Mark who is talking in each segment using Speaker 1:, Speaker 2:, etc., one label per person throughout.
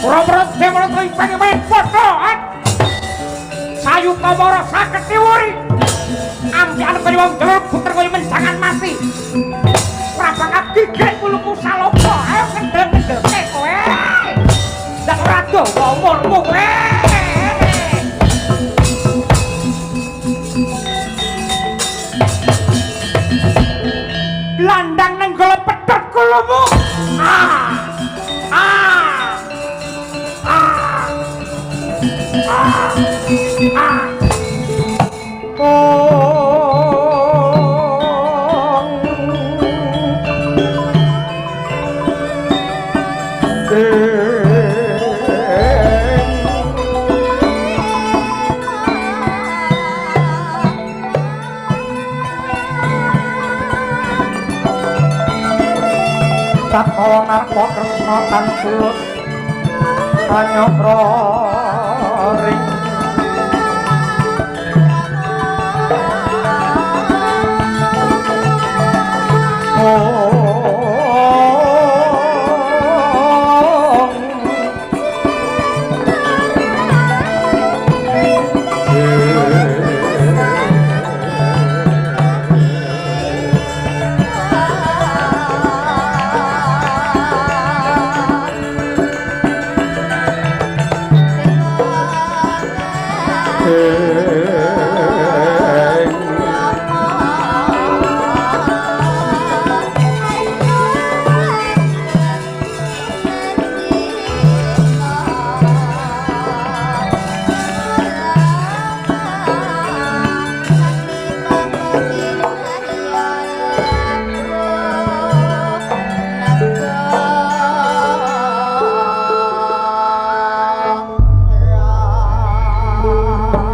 Speaker 1: Ora-ora dewa ipeng padha. Sayuta mara saketiwuri. Ampian kaya wong dulur puter kaya menjangan mati. Ora bakal gigit wuluku saloka. Ayo kendel-kendelke kowe. Ndak ora dawa umurmu kowe. Landang nenggala pedhot kulumu. Ah. Ah. Ah. Ah. Ah.
Speaker 2: Oh. Tatkala narpa Kresna tan tulus anyokra ring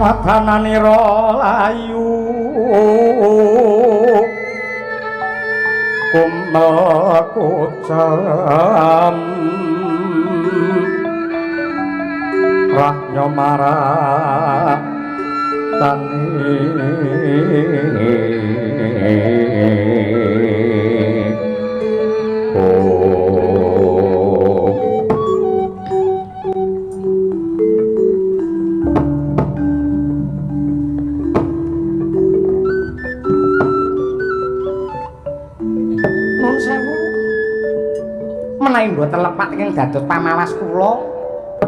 Speaker 2: Wadananira layu kumel kucam rahnyo maratani.
Speaker 1: Menawi mboten lepat ingkang dados pamawas kula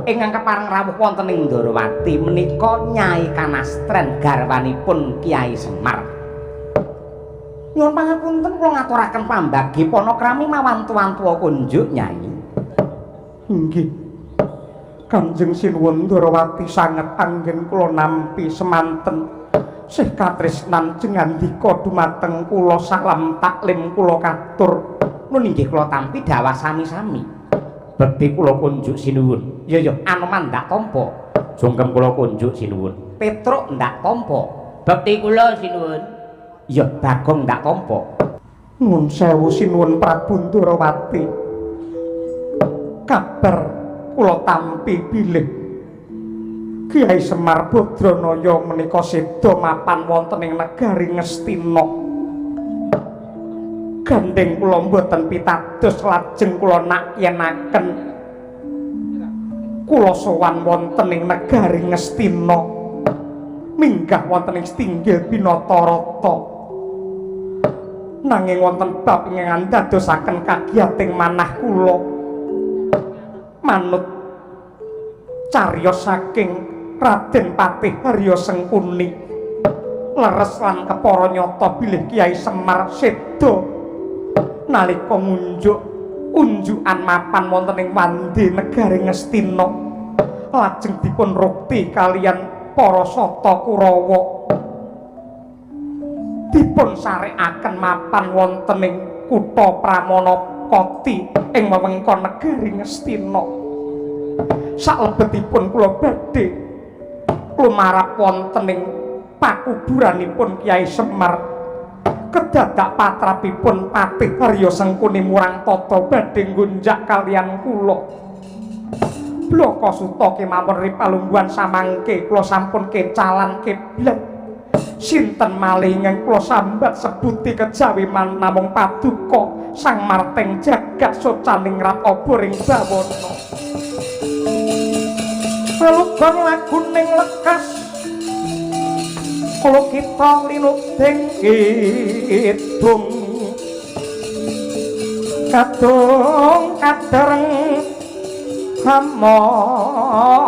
Speaker 1: ingkang kepareng rawuh wonten ing Ndorowati menika Nyai Kanastren garwanipun Kyai Semar. Nyuwun pangapunten kula ngaturaken pambagi panakrami mawantu-wantu kunjuk Nyai.
Speaker 2: Inggih. Kanjeng Sinuwun Ndorowati sanget anggen kula nampi semanten sih katresnan jengandika dumateng kula salam taklim kula katur.
Speaker 1: Nun inggih kula tampi dawah sami-sami. Bekti kula kunjuk sinuwun. Ya ya, Anoman ndak tampa. Jongkem kula kunjuk sinuwun. Petruk ndak tampa. Bekti kula sinuwun. Ya Bagong ndak tampa.
Speaker 2: Nuwun sewu sinuwun Prabu Ndorowati. Kabar kula tampi bilih Kyai Semar Badranaya menika seda mapan wonten ing negari Ngastina. Gandeng kula mboten pitados lajeng kula nakyenaken kula sowan wonten ing negari Ngastina minggah wonten ing Stinggil Binatarata. Nanging wonten bab ingkang andadosaken kagiyating manah kula manut cariyos saking Raden Patih Harya Sengkuni leres lan kepara nyata bilih Kyai Semar seda nalika ngunjuk unjukan mapan wonten ing wandi negari Ngastina lajeng dipun rukti kalian para sata Kurawa dipun sarekaken mapan wonten ing kutha Pramanakati ing wewengkon negari Ngastina. Salebetipun kula badhe lumarap wonten ing pakuburanipun Kyai Semar kedadak patrapipun Patih Harya Sengkuni murang tata badhe nggunjak kalian kula. Blaka suta kemawon ripalungguhan samangke kula sampun kecalan kiblat. Sinten malih ingkang kula sambat sebuti kejawi namung paduka Sang Marteng jagat socaningrat obor ing bawana. Lelugon laguning lekas kula kita linuding kidung kadung kadereng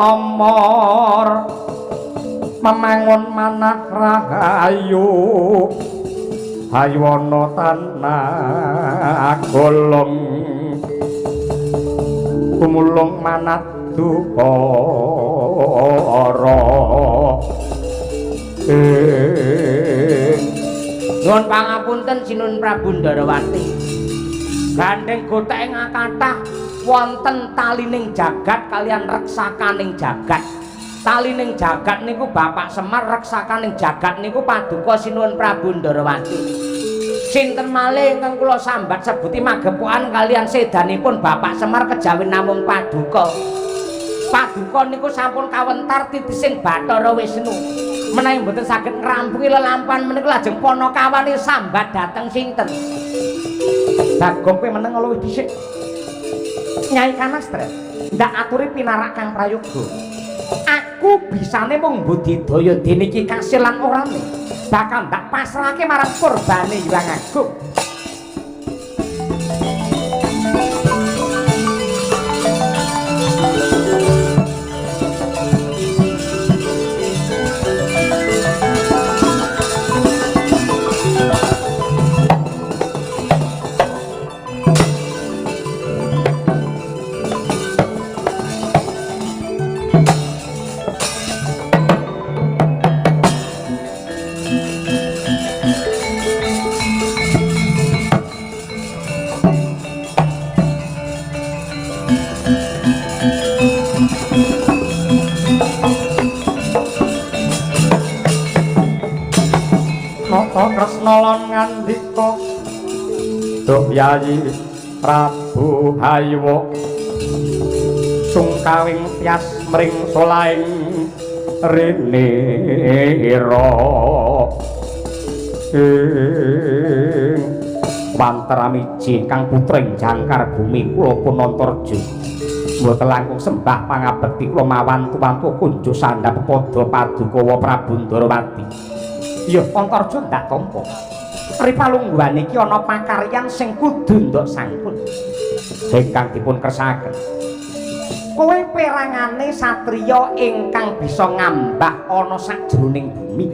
Speaker 2: amor memangun manah rahayu haywana tanah golong gumulung manah dukara.
Speaker 1: Nyuwun pangapunten Sinun Prabu Ndarawati. Gandeng gothek ingkang kathah wonten talining jagat kalian reksakaning jagat. Talining jagat niku Bapak Semar, reksakaning jagat niku paduka Sinuwun Prabu Ndarawati. Sinten malih ingkang kula sambat sebuti magepokan kalian sedanipun Bapak Semar kejawi namung paduka. Paduka niku sampun kawentar titising Bathara Wisnu. Menawi mboten saged ngrampungi lelampahan menika lajeng panakawane sambat dhateng sinten?
Speaker 2: Bagong kowe meneng luwih dhisik. Nyai Kanastra, ndak aturi pinarak Kang Prayoga. Aku bisane mung budidaya dene iki kasil lan orane. Bakal ndak pasrahke marang kurbane Hyang Agung. Nata Kresna lan ngandika, Duh Yayi Prabu Haywa sungkawing tias mring solaing rinira ing wanteramiji kang putring jangkar bumi kula Punantarja mboten langkung sembah pangabekti kula mawantu-wantu kunjuk sandhap pepada paduka Prabu Ndarawati. Ya Antarja ndak tampa. Ripalungguhan iki ana pakaryan sing kudu ndok sangkut ingkang dipun kersakaken. Kowe perangane satriya ingkang bisa ngambah ana sajroning bumi.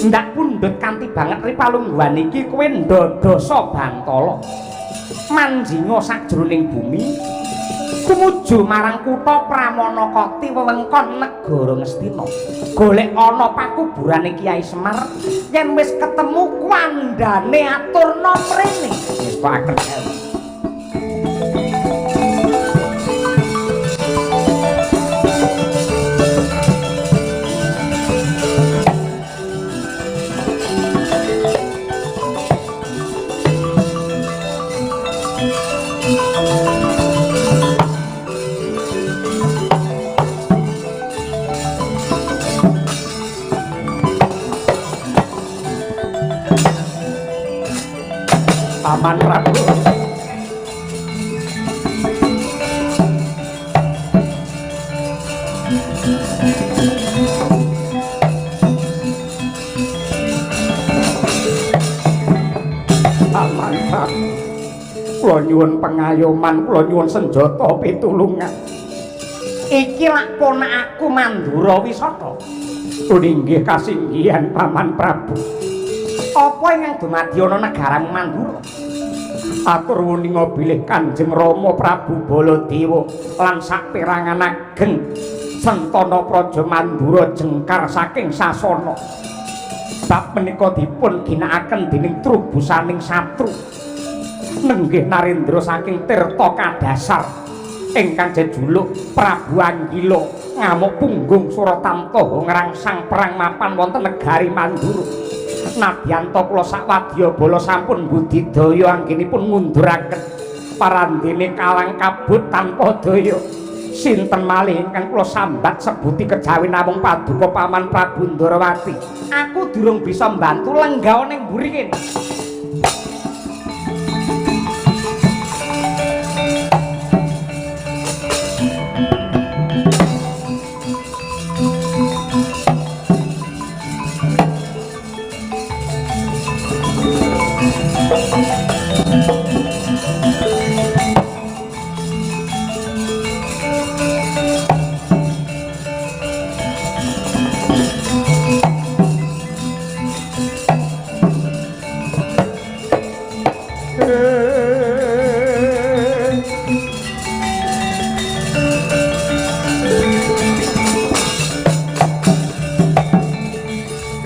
Speaker 2: Ndak pundhut kanthi banget ripalungguhan iki kowe ndodhosa bantala. Manjinga sajroning bumi tumuju marang kutha Pramanakati wewengkon negara Ngastina. Golek ana pakuburane Kyai Semar, yen wis ketemu kandhane aturna mrene. Wis paken. Paman Prabu. Paman Prabu, kula nyuwun pengayoman, kula nyuwun senjata pitulungan.
Speaker 1: Iki lak ponakku Mandura Wisata.
Speaker 2: Inggih kasinggihan Paman Prabu.
Speaker 1: Apa ingkang dumadi ana negaramu Mandura?
Speaker 2: Atur wuninga bilih Kanjeng Rama Prabu Baladewa lan saperangan ageng Sentana Praja Mandura jengkar saking sasana. Bab menika dipun ginakaken dening trubusaning satru nenggih Narendra saking Tirta Kadasar ingkang jejuluk Prabu Anggila ngamuk punggung Suratamtaha ngrangsang perang mapan wonten negari Mandura. Nadyanta kula sakwadya bala sampun budidaya anggenipun ngunduraken parandene kalang kabut tanpa daya. Sinten malih ingkang kula sambat sebuti kejawi namung paduka Paman Prabu Ndarawati.
Speaker 1: Aku durung bisa mbantu lenggah ning mburi kene.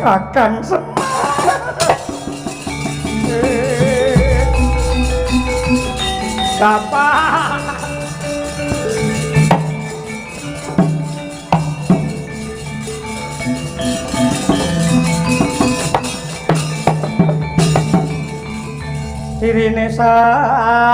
Speaker 2: Kakang Semar. Bapak. Dirine sarati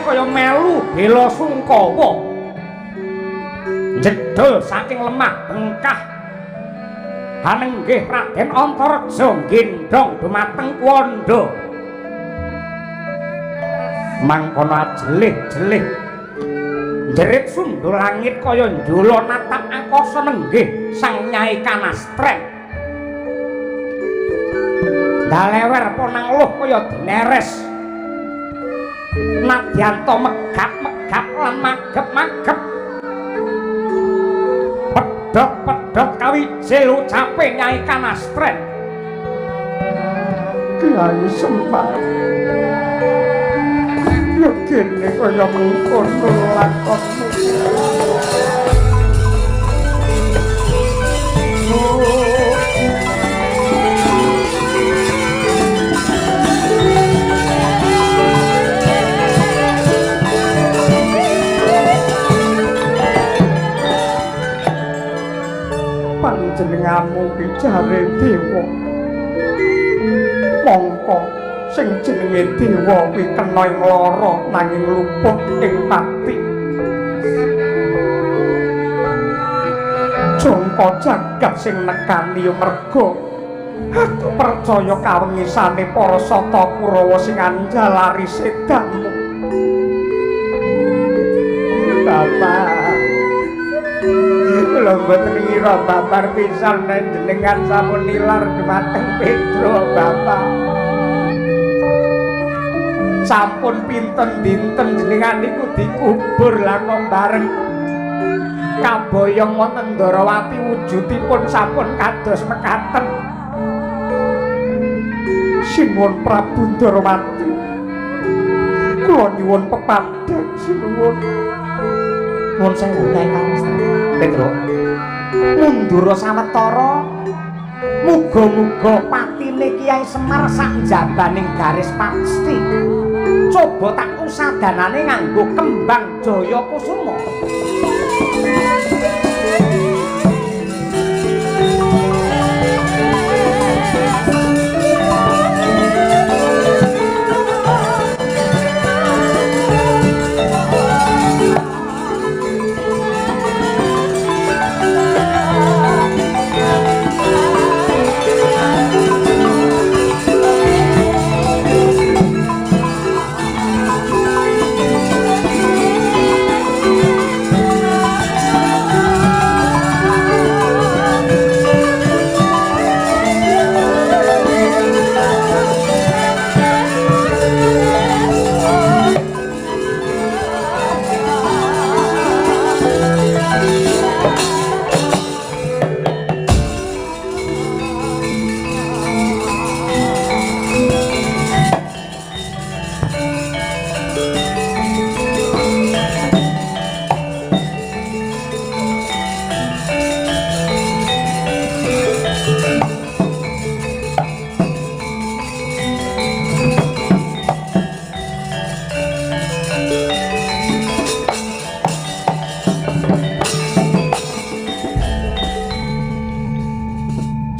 Speaker 1: kaya melu bela sungkawa jedul saking lemah bengkah hanenggih Raden Antareja gendhong dumateng Wanda mangkono ajelih-jelih jerit sundul langit kaya njula natap angkasa nenggih Sang Nyai Kanastren dalewer ponang luh kaya dineres nadyanto megap-megap lan magep-magep pedhot-pedhot kawijil ucape Nyai Kanastren.
Speaker 2: Kyai Semar yo kene kaya mengkono lakonmu. Panjenenganmu ki jare dewa. Mongko sing jenenge dewa kuwi kena ing lara nanging luput ing pati. Jangka jagat sing nekani merga aku percaya kawengisane para sata Kurawa sing anjalari sedamu.
Speaker 1: Bapak, kula mboten ngira babar pisan nek jenengan sampun nilar dumateng Petro, Bapak. Sampun pinten dinten jenengan niku dikubur lah kok bareng kaboyong wonten Ndorowati wujudipun sampun kados mekaten.
Speaker 2: Sinuwun Prabu Ndorowati, kula nyuwun pepadhek sinuwun.
Speaker 1: Nuwun sewu Nyai Kanastren. Petro, mundura sawetara muga-muga patine Kyai Semar sak njabaning garis pasti. Coba tak usadanane nganggo kembang Jaya Kusuma.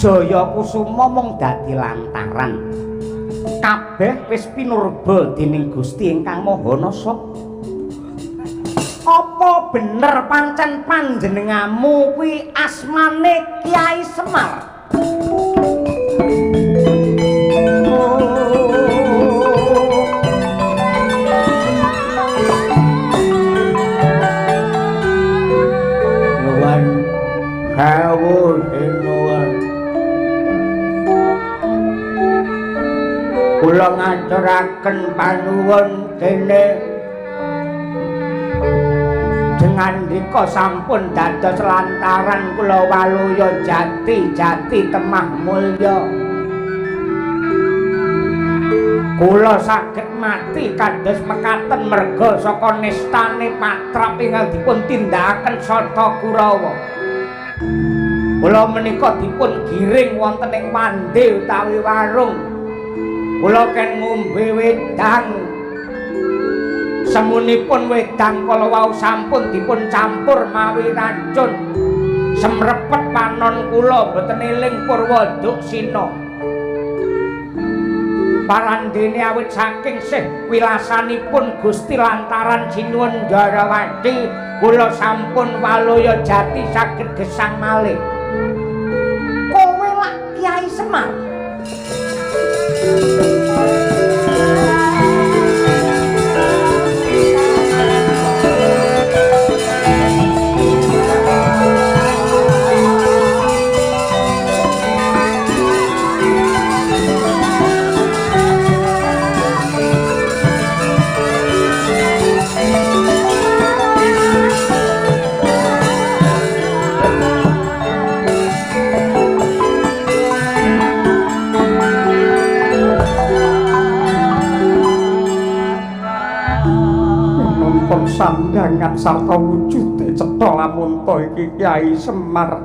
Speaker 1: Jaya Kusuma mung dadi lantaran. Kabeh wis pinurba dening Gusti ingkang Maha Nasa. Apa bener pancen panjenenganmu kuwi asmane Kyai Semar? Ngaturaken panuwun dene jengandika sampun dados lantaran kula waluya jati-jati temah mulya. Kula saged mati kados mekaten merga saka nistane patrap ingkang dipun tindakaken Sata Kurawa. Kula menika dipun giring wonten ing wande utawi warung. Kula ken ngombe wedang. Semunipun wedang kala wau sampun dipun campur mawi racun. Semrepet panon kula mboten eling purwa duksina. Parandene awit saking sih wilasanipun Gusti lantaran sinuwun Ndharawati kula sampun waluya jati saged gesang malih. Kowe lak Kyai Semar.
Speaker 2: Sandangan sarta wujude cetha lamunta iki Kyai Semar.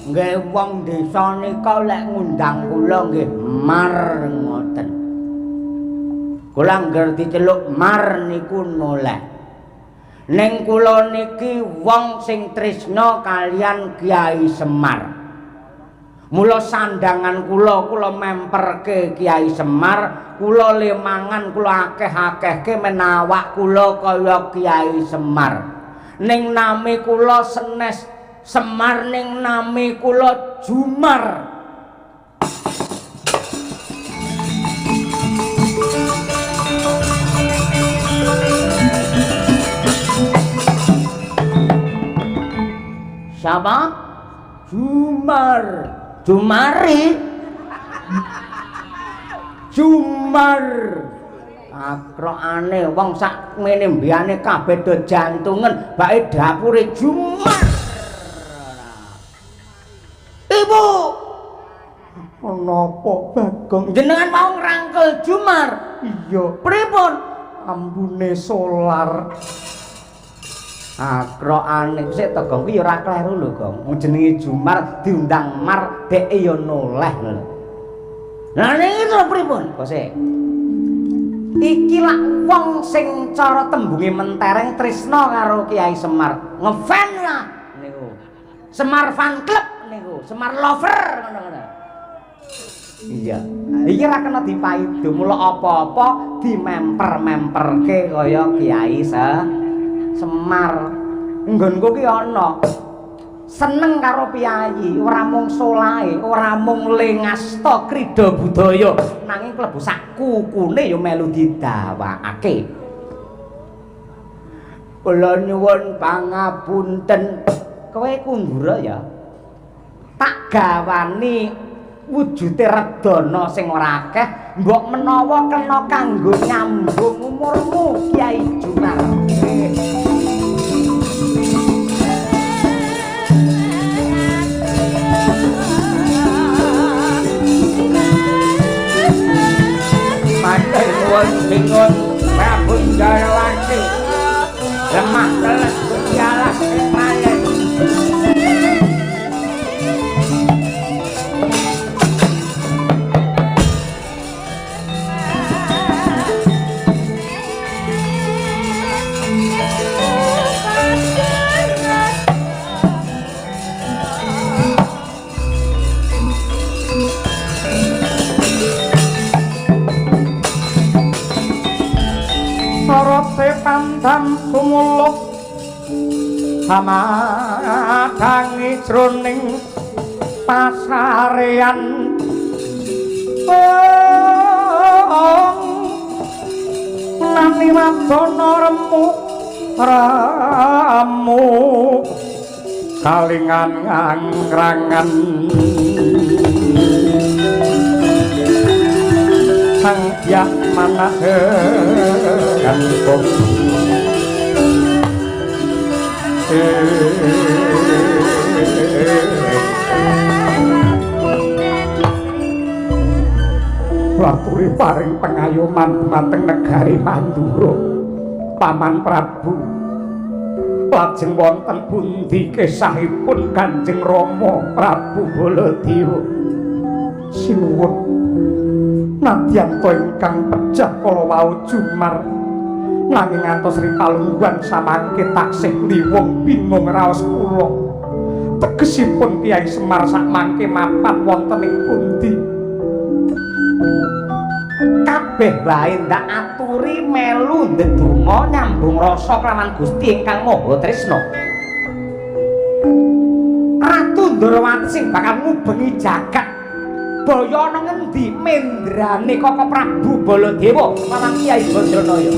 Speaker 1: Nggih wong desa nika lek ngundang kula nggih Mar ngoten. Kula angger diceluk Mar niku noleh. Ning kula niki wong sing tresna kalian Kyai Semar. Mula sandangan kula kula memperke Kyai Semar, kula lemangan kula akeh-akehke menawak kula kaya Kyai Semar. Ning nami kula senes Semar, ning nami kula Jumar. Siapa? Jumar. Jumari. Jumar. Akrokane wong sak mene mbiyane kabeh do jantungan bae dapure Jumar. Ibu,
Speaker 2: napa Bagong?
Speaker 1: Jenengan mau ngrangkul Jumar?
Speaker 2: Iya.
Speaker 1: Pripun?
Speaker 2: Ambune solar.
Speaker 1: Akrokane sik to Gong, kuwi ya ora kleru lho Gong. Wong jenenge Jumar diundang Mar, dheke ya noleh lho. Lah niki terus pripun? Kok sik. Iki lak wong sing cara tembunge mentereng tresna karo Kyai Semar. Ngefan lah niku. Semar fan club niku, Semar lover ngono-ngono. Iya. Iki ora kena dipaido, mula apa-apa dimemper-memperke kaya Kyai Semar. Nggonku ki ana seneng karo piyayi, ora mung solahe, ora mung lengasta krida budaya, nanging klebu sak kukune ya melu didawakake. Kula nyuwun pangapunten. Kowe kundura ya. Tak gawani wujude redana sing ora akeh, mbok menawa kena kanggo nyambung umurmu Kyai Jumar. Matur nuwun bingun Prabu Jarawati. Lemah teles Gusti Allah sing malih.
Speaker 2: Sorote pandam sumuluh hamadangi jroning pasarean ong nani wadana remu remu kalingan ngrangan sang Gadyak manahan Laturi paring pengayoman dumateng negari Mandura. Paman Prabu, lajeng wonten pundi kesahipun Kanjeng Rama Prabu Baladewa? Sinuwun, nadyan ta ingkang pejah kala wau jumar, nanging ngantos ripalungguhan samangke taksih liwung bingung raos kula. Tegesipun Kyai Semar sakmangke mapan wonten ing pundi?
Speaker 1: Kabeh wae ndak aturi melu ndedonga nyambung rasa kelawan Gusti ingkang Maha Tresna. Ratu Ndorowati sing bakal ngubengi jagat baya ana ngendi mendrane Kaka Prabu Baladewa lawan Kyai Badranaya.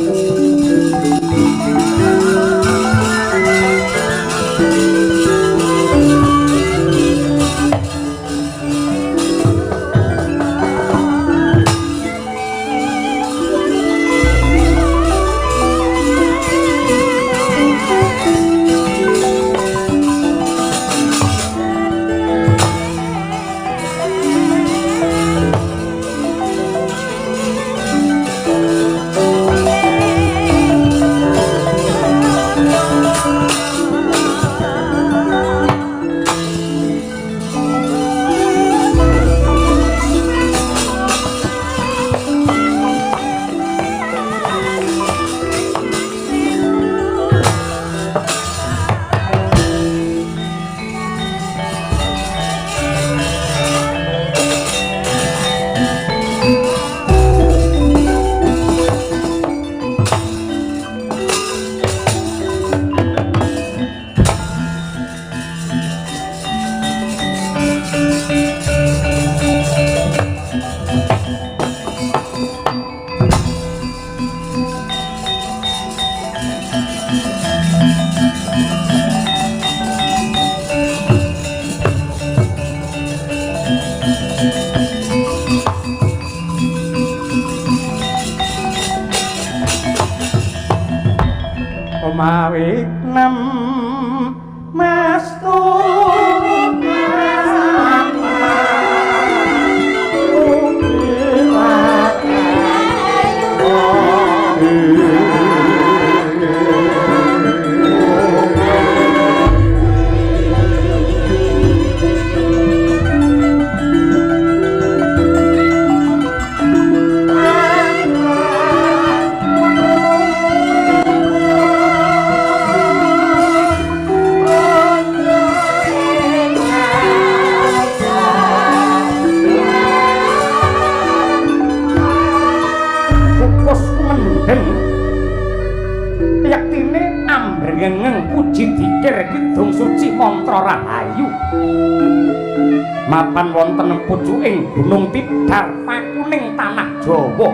Speaker 2: Mapan wonten pucuking Gunung Tidar pakuning tanah Jawa.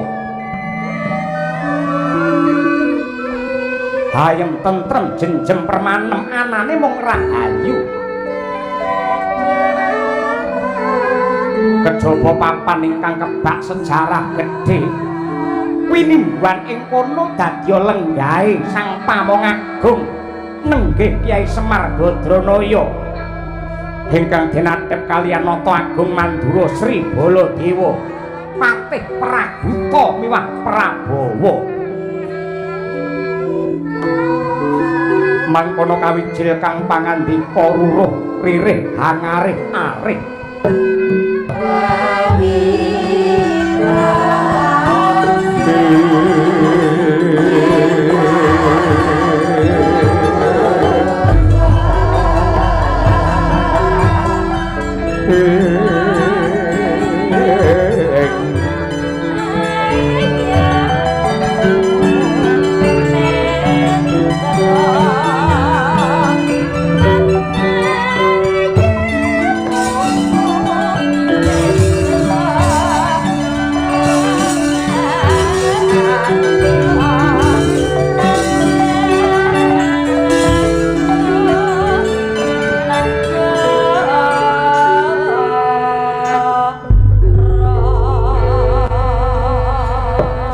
Speaker 2: Hayem tentrem jenjem permanem anane mung rahayu. Kejaba papan ingkang kebak sejarah gedhe, winimbuhan ing kono dadya lenggahe Sang Pamong Agung nenggih Kyai Semar Badranaya ingkang dinatep kaliyan Nata Agung Mandura Sri Baladewa patih Praguta miwah Prabawa. Mangkono kawijil kang pangandika ruruh ririh hangarih arih.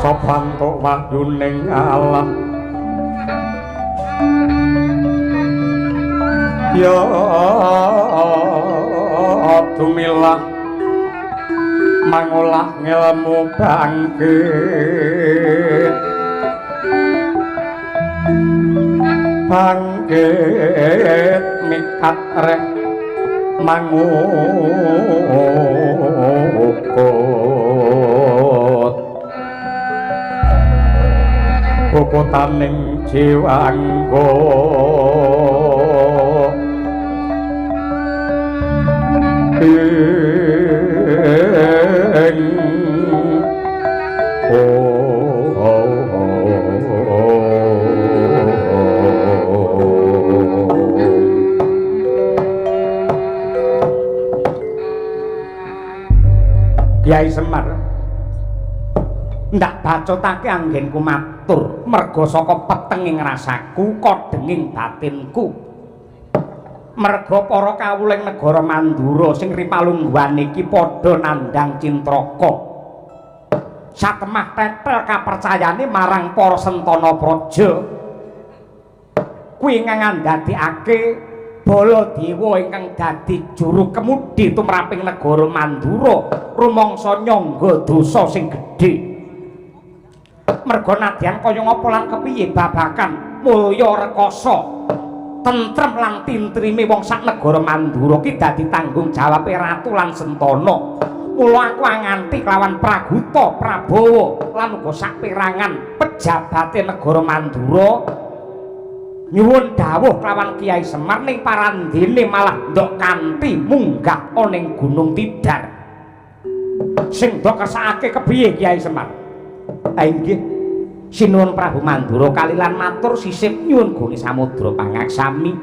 Speaker 2: Sapa entuk wahyuning Allah ya dumilah mangolah ngelmu bangkit bangkit mikat rek mangukut kukutaning jiwanggo ing
Speaker 1: Kyai Semar ndak bacotake anggenku matur merga saka petenging rasaku kodhenging batinku merga para kawuling negara Mandura sing ripalungguhan iki padha nandhang cintraka satemah tetel kapercayane marang para sentana praja kuwi ingkang ndadekake Baladewa ingkang dadi juru kemudi tumraping negara Mandura rumangsa nyangga dosa sing gedhe. Merga nadyan kaya ngapa lan kepiye babakan mulya rekasa tentrem lan tintrime wong sak negara Mandura ki dadi tanggung jawabe ratu lan sentana. Mula aku nganti kelawan Praguta Prabawa lan uga saperangan pejabate negara Mandura nyuwun dawuh kelawan Kyai Semar ning parandene malah ndok kanthi munggah ana ning Gunung Tidar. Sing ndok kersakake kepiye Kyai Semar? Ha inggih, sinuwun Prabu Mandura kalilan matur sisip nyuwun gone samudra pangaksami.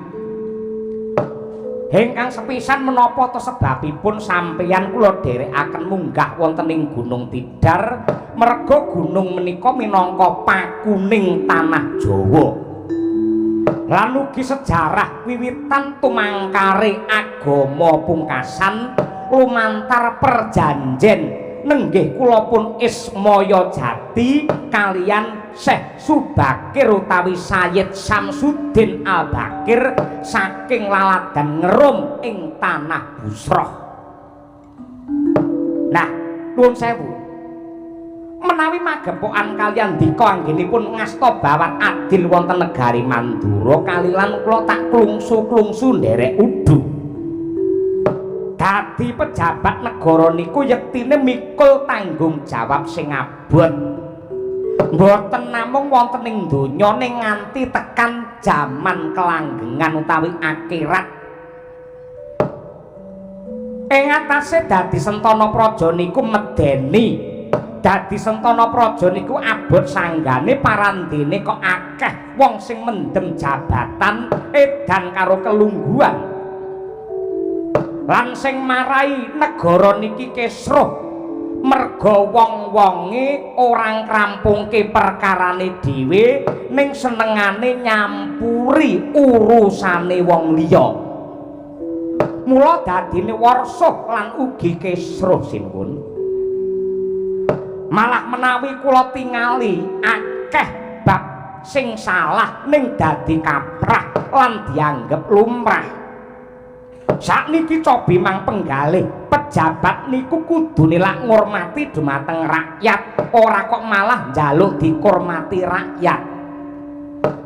Speaker 1: Ingkang sepisan menapa to sebabipun sampeyan kula dherekaken munggah wonten ing Gunung Tidar? Merga gunung menika minangka pakuning tanah Jawa. Lan ugi sejarah wiwitan tumangkare agama pungkasan lumantar perjanjen nenggih kula pun Ismaya Jati kalian Syekh Subakir utawi Sayyid Samsudin Al-Bakir saking laladan Ngerum ing tanah Busroh. Nah, nuwun sewu. Menawi magepokan kaliyan dika anggenipun ngasta bawat adil wonten negari Mandura kalilan kula tak klungsu-klungsu nderek udu. Dadi pejabat negara niku yektine mikul tanggung jawab sing abot. Mboten namung wonten ing donya ning nganti tekan jaman kelanggengan utawi akhirat. Ing atase dadi sentana praja niku medeni. Dadi sentana praja niku abot sanggane parandene kok akeh wong sing mendem jabatan edan karo kelungguhan. Lan sing marai negara niki kesruh merga wong-wonge ora ngrampungke perkarane dhewe ning senengane nyampuri urusane wong liya. Mula dadine warsuh lan ugi kesruh sinuwun. Malah menawi kula tingali akeh bab sing salah ning dadi kaprah lan dianggep lumrah. Sakniki cobi mang penggalih pejabat niku kudune lak ngurmati dumateng rakyat, ora kok malah njaluk dikurmati rakyat.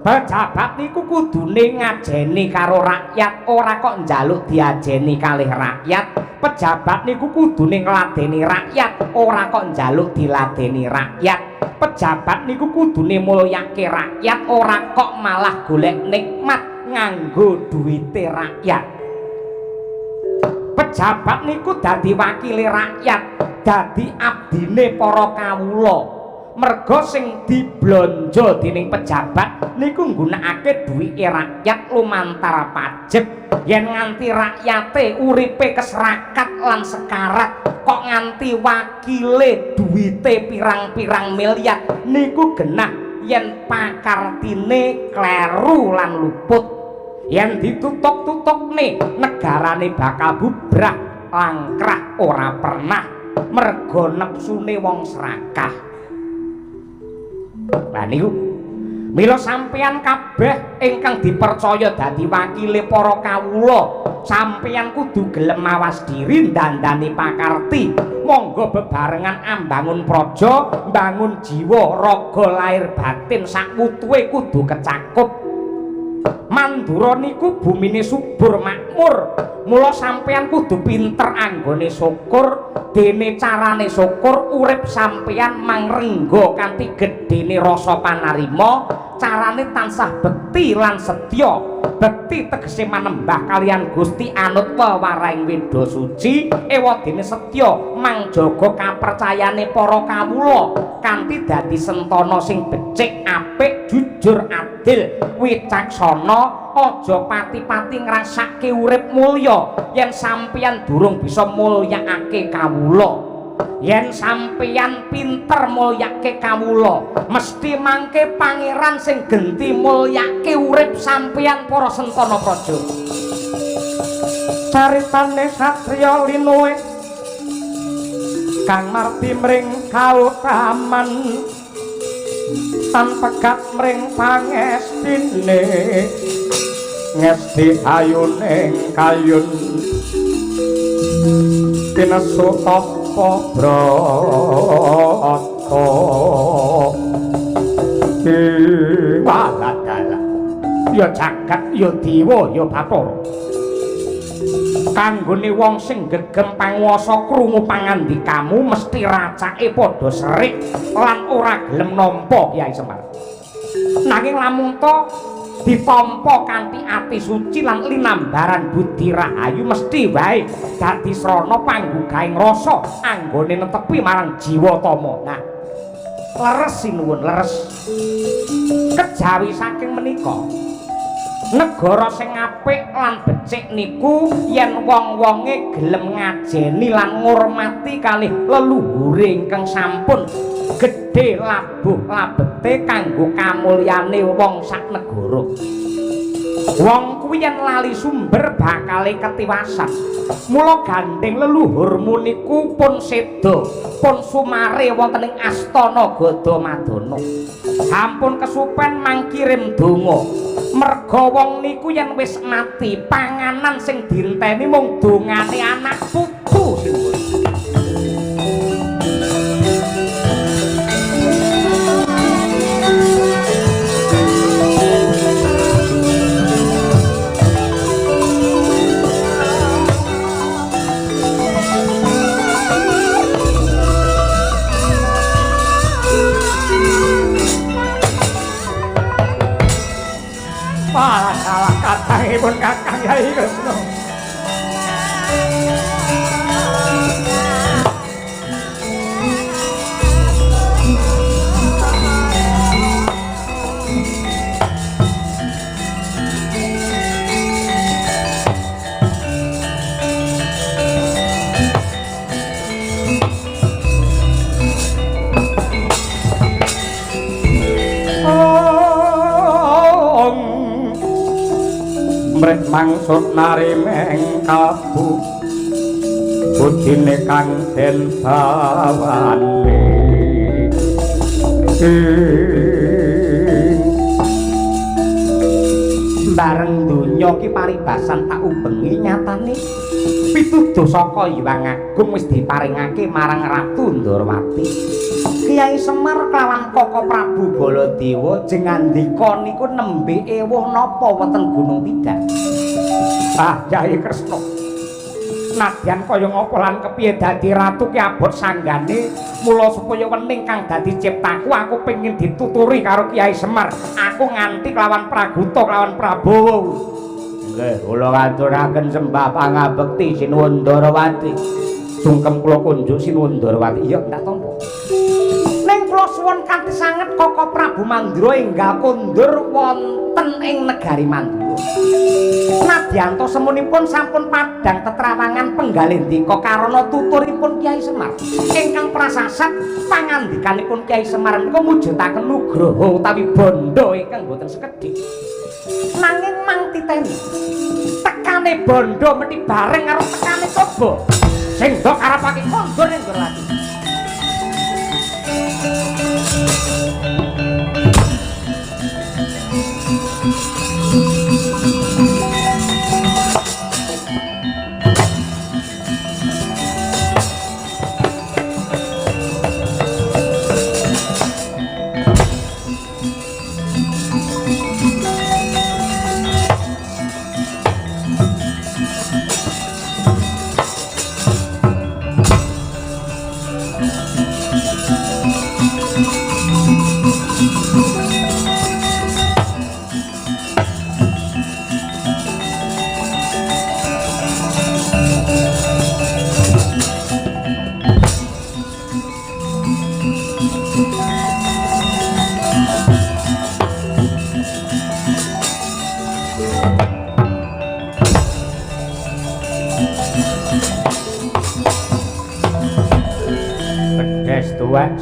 Speaker 1: Pejabat niku kudune ngajeni karo rakyat, ora kok njaluk diajeni kalih rakyat. Pejabat niku kudune ngladeni rakyat, ora kok njaluk diladeni rakyat. Pejabat niku kudune mulyake rakyat, ora kok malah golek nikmat nganggo duwite rakyat. Pejabat niku dadi wakile rakyat, dadi abdine para kawula. Merga sing diblonjo dening pejabat niku nggunakake duwike rakyat lumantar pajek. Yen nganti rakyate uripe keserakat lan sekarat, kok nganti wakile duwite pirang-pirang miliar niku genah yen pakartine kleru lan luput. Yen ditutuk-tutukne negarane bakal bubrah langkrah ora pernah merga nepsune wong serakah. Lah niku mila sampeyan kabeh ingkang dipercaya dadi wakile para kawula, sampeyan kudu gelem mawas diri ndandani pakarti. Monggo bebarengan ambangun praja, mbangun jiwa, raga lahir batin sakwutuhe kudu kecakup. Mandura niku bumine subur makmur. Mula sampeyan kudu pinter anggone syukur, dene carane syukur urip sampeyan mangrengga kanthi gedhene rasa panarima, carane tansah bekti lan setya. Bekti tegese manembah kaliyan Gusti anut wewarahing Weda Suci, ewadene setya mangjaga kapercayane para kawula kanthi dadi sentana sing becik, apik, jujur, adil, wicaksana. Aja pati-pati ngrasake urip mulya yen sampeyan durung bisa mulyakake kawula. Yen sampeyan pinter mulyake kawula, mesti mangke pangeran sing genti mulyake urip sampeyan para sentana praja.
Speaker 2: Caritane satriya linuwe kang marti mring kautaman tan pegat mring pangestine ngesti ayuning kayun pinesu tapa brata
Speaker 1: Walah, ya jagat ya dewa ya bathara. Kanggone wong sing gegem panguwasa krungu pangandikamu mesti racake padha serik lan ora gelem nampa Kyai Semar. Nanging lamun ta ditampa kanthi ati suci lan linambaran budi rahayu mesti wae dadi srana panggugahing rasa anggone netepi marang jiwa tama. Nah, leres sinuwun leres. Kejawi saking menika negara sing apik lan becik niku yen wong-wonge gelem ngajeni lan ngurmati kalih leluhure ingkang sampun gedhe labuh labete kanggo kamulyane wong sak negara. Wong kuwi yen lali sumber bakale ketiwasan. Mula gandeng leluhurmu niku pun seda, pun sumare wonten ing astana Gadamadana. Sampun kesupen mangkirim donga. Merga wong niku yen wis mati, panganan sing dinteni mung dongane anak putu sinuwun.
Speaker 2: Salah katangipun Kakang Yai Kresna. Mrek mangsut narimeng kalbu budine kang den bawane.
Speaker 1: Bareng donya ki paribasan tak ubengi nyatane pituduh saka Hyang Agung wis diparingake marang Ratu Ndorowati. Kyai Semar kelawan Koko Prabu Baladewa jeng ngandika niku nembe ewuh napa wonten Gunung Tidar.
Speaker 2: Ah, Kyai Kresna. Nadyan kaya ngapa lan kepiye dadi ratu ki abot sanggane, mula supaya wening kang dadi ciptaku aku pengin dituturi karo Kyai Semar. Aku nganti kelawan Praguta kelawan Prabowo.
Speaker 1: Nggih, kula ngaturaken sembah pangabekti Sinuwun Ndorowati. Sungkem kula kunjuk Sinuwun Ndorowati. Iya, ndak tampa. Ning kula suwun kanthi sanget Koko Prabu Mandura enggal kondur wonten ing negari Mandura. Nadyanto semunipun sampun padhang tetrawangan penggalendika karana tuturipun Kyai Semar ingkang prasasat pangandikanipun Kyai Semar menika mujudaken nugraha utawi bandha ingkang boten sekedhik. Nanging mang titeni tekane bandha mesti bareng karo tekane coba sing mbok karepake kondur ning Ndorowati.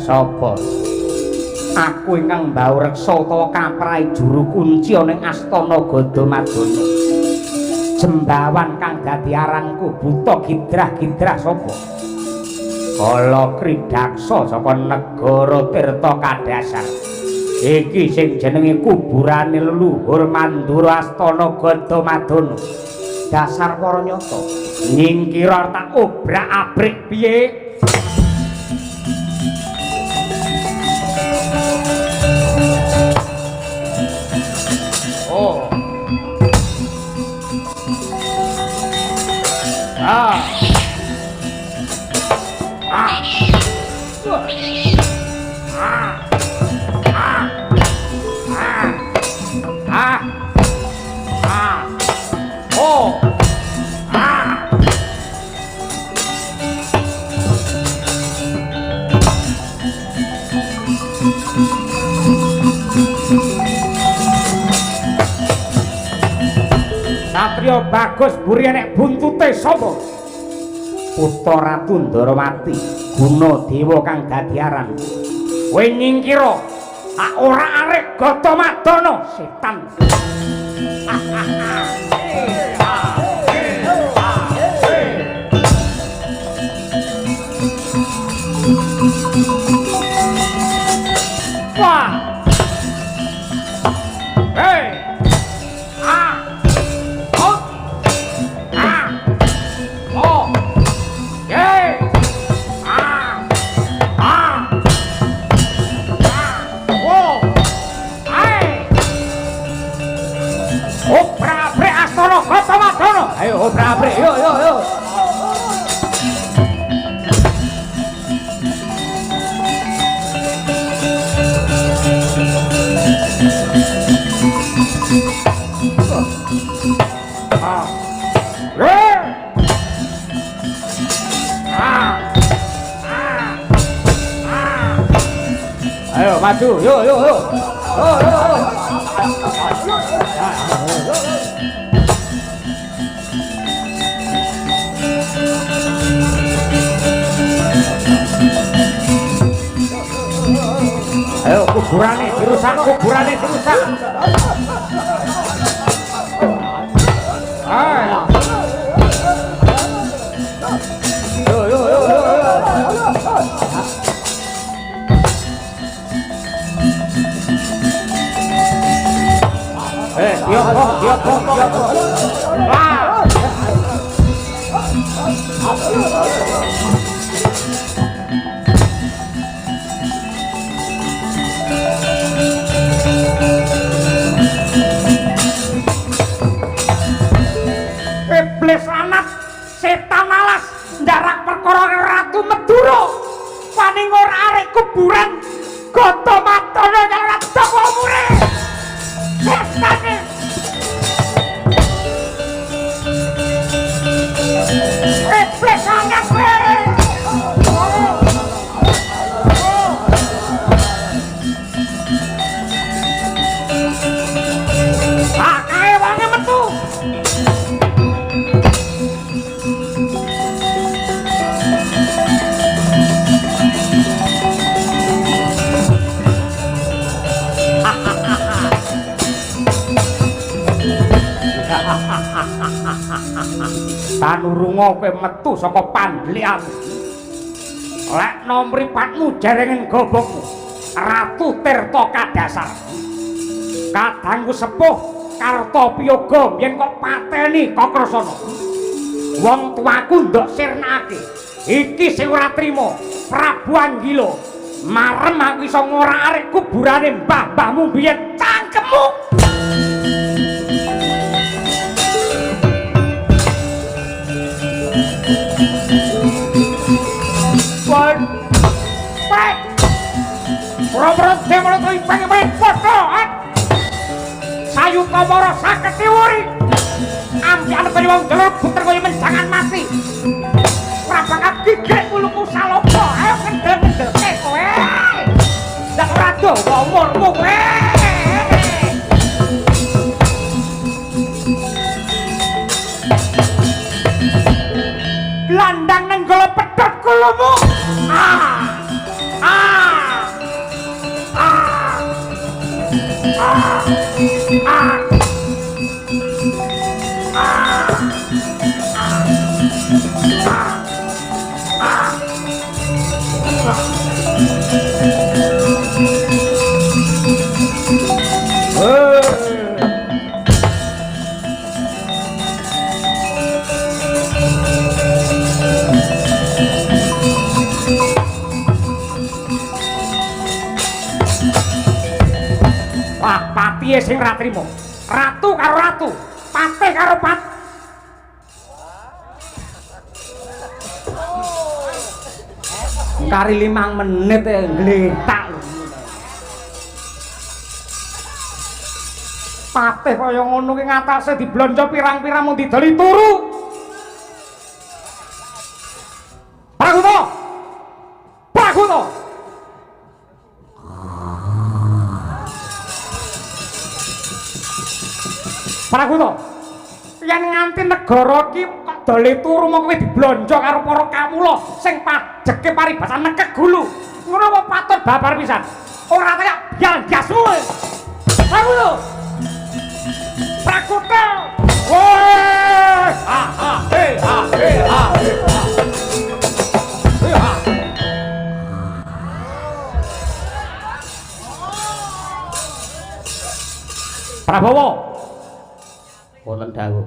Speaker 1: Sapa? Aku ingkang mbaureksa utawa kaprahi juru kunci ana ing astana Gadamadana. Jembawan kang dadi aranku buta gidrah-gidrah sapa? Kala Kridaksa saka negara Tirta Kadasar. Iki sing jenenge kuburane leluhur Mandura astana Gadamadana. Dasar para nyata. Nyingkira tak obrak-abrik piye? Oh. Ah. Ah. Ah. Ah. Ah. Ah. Ah. Oh. Ah. Satria Bagus mburi enek buntute sapa? Putra Ratu Ndarawati, Gunadewa kang dadi aran. Kowe nyingkira, tak ora arek Gadamadana setan. Wah. Hei. Ah. Oh. Ah. Oh. Ye. Ah. Ah. Ah. Oh. Hai. Obrak-abrik astana Gadamadana. Ayo obrak-abrik, yo yo yo. Ah. Eh. Ah. Ah. Ah. Ayo maju, yo yo yo. Yo yo yo. Ayo kuburane dirusak, kuburane dirusak. Ayo. Yo yo yo yo. Eh, diopong, diopong, diopong. Wah. Iblis lanat, setan alas, ndarak perkara Ratu Madura. Paning ora arek kuburan Gadamadana kang ora dawa umure. Setane. Iblis lanat kowe. Ah, kae wonge metu. Tanurunga kowe metu saka pandhlikanmu. Lekno mripatmu jerengen gobokmu. Ratu Tirta Kadasar. Kadangku sepuh Kartopiyoga yen kok pateni Kakrasana. Wong tuaku ndok sirnakake. Iki sing ora trima, Prabu Anggila. Marem aku iso ngorak-arik kuburane mbah-mbahmu biyen cangkemmu. Pek. Ora-ora dewa ipeng padha. Sayuta mara saketi wuri. Ampian kaya wong delur puter kaya menjangan mati. Ora bakal gigik wuluku saloka. Ayo kendel-kendelke kowe. Ndak ora dawa umurmu kowe. Glandang nenggala pedhot kulumu. Ah. Ah.
Speaker 2: Ah! Ah! Ah! Ah! Ah!
Speaker 1: Wah, patihe sing ra trimo. Ratu karo ratu, patih karo pat. Kari 5 menit ngletak. Patih kaya ngono ki ngatasé diblonjo pirang-pirang mung didoli turu. Pragoto. Pragoto. Pragoto. Yen nganti negara iki kok dole turu mong kowe diblonjo karo para kawula sing pajeke paribasan nekek gulu. Ngono apa patut babar pisan? Ora kaya biar ndasmu. Pragoto. Pragoto. Woi! Ha ha he ha he ha he. Ha. Prabowo. Wonten dawuh.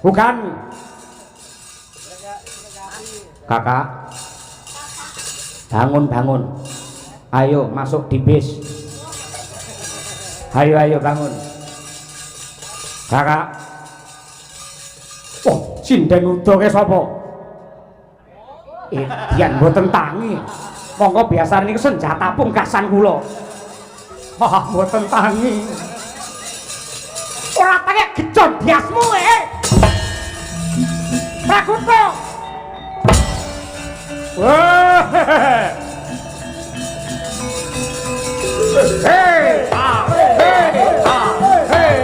Speaker 1: Bukan. Kakak. Bangun, bangun. Ayo masuk di bis. Ayo, ayo bangun. Kakak. Oh, sinden udo ke sapa? Edian mboten tangi. Monggo biasane niku senjata pungkasan kula. Wah, mboten tangi. Ora tangi gejot biasmu eh. Pragoto. Wah. Hei, ah, hei, ah, hei.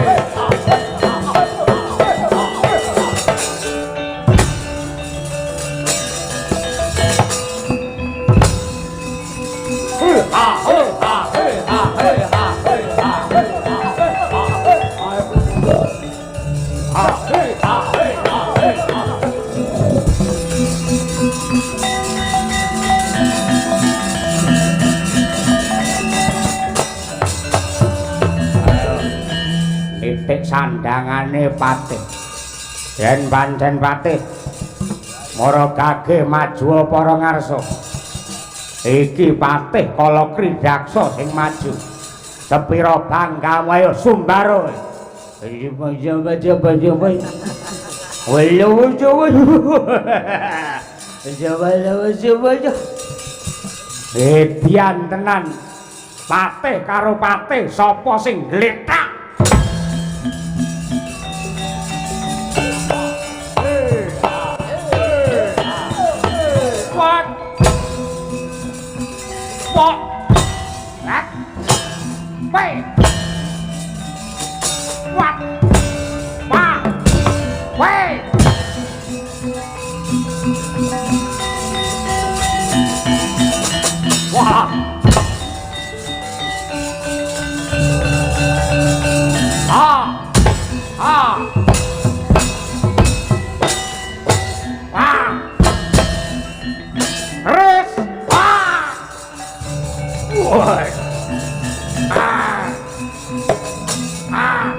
Speaker 1: Titik sandangane patih. Yen pancen patih mara gage maju para ngarsa. Iki patih kala kridaksa sing maju. Sepira banggamu ayo sumbaro. Edian tenan. Patih karo patih sapa sing gletak? Pok. Rat. Pe. Wat. Pa. We. Wah. Ah. Ah. Ah. Terus. Ah. Woi. Ah. Ah.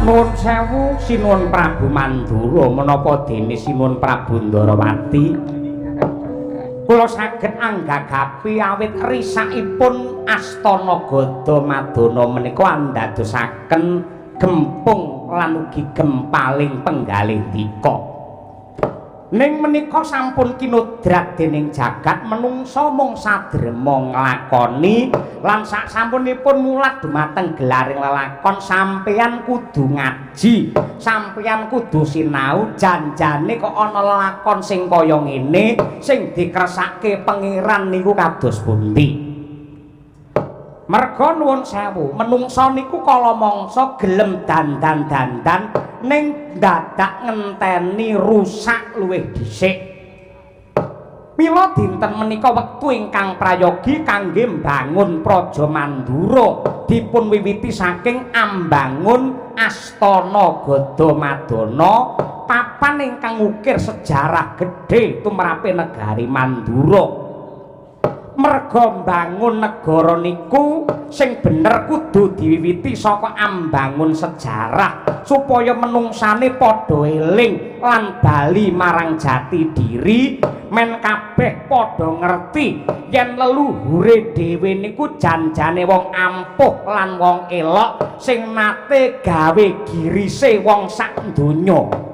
Speaker 1: Nuwun sewu Sinuwun Prabu Mandura, menapa dene Sinuwun Prabu Ndarawati kula saged anggagapi awit risakipun astana Gada Madana menika andadosaken gempung lan ugi gempaling penggalih dika. Ning menika sampun kinodrat dening jagat menungsa mung sadrema nglakoni lan sak sampunipun mulat dumateng gelaring lelakon sampeyan kudu ngaji, sampeyan kudu sinau janjane kok ana lelakon sing kaya ngene sing dikresake Pangeran niku kados pundi. Merga nuwun sewu, menungsa niku kala mangsa gelem dandan-dandan ning dadak ngenteni rusak luwih dhisik. Mila dinten menika wektu ingkang prayogi kangge mbangun Praja Mandura dipun wiwiti saking ambangun Astana Gada Madana, papan ingkang ngukir sejarah gedhe tumrape negari Mandura. Merga mbangun negara niku sing bener kudu diwiwiti saka ambangun sejarah supaya menungsane padha eling lan bali marang jati diri, men kabeh padha ngerti yen leluhure dhewe niku janjane wong ampuh lan wong elok sing nate gawe girise wong sak donya.